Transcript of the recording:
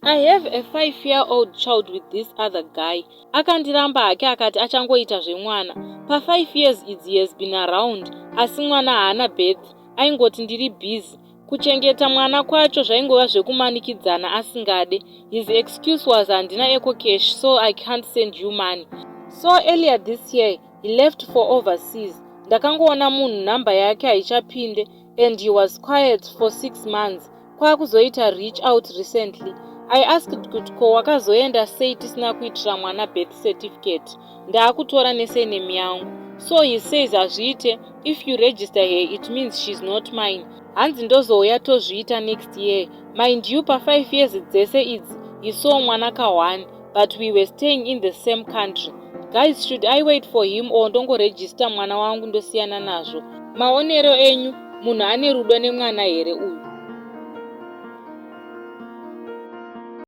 I have a 5 year old child with this other guy. Akandiramba hake, akati achangoita zvemwana. Pa5 years idzi he has been around, asi mwana haana birth. Aingoti ndiri busy. Kuchengeta mwana kwacho zvaingova zvekumanikidzana asingade. His excuse was, "Handina EcoCash, so I can't send you money." So earlier this year he left for overseas. Ndakangoona munhu nhamba yake haichapinde and he was quiet for 6 months. Kwakuzoita reach out recently. I asked kuti ko wakazoenda sei tisina kuitira mwana birth certificate, ndaakutora nesurname yangu? So he says, "Hazviite, if you register her it means she's not mine." Hanzi ndozouya tozviita next year. Mind you, pa5 years dzese idzi he saw mwana ka1, but we were staying in the same country. Guys, should I wait for him or ndongorejista mwana wangu ndosiyana nazvo? Maonero enyu, munhu ane rudo nemwana here uyu?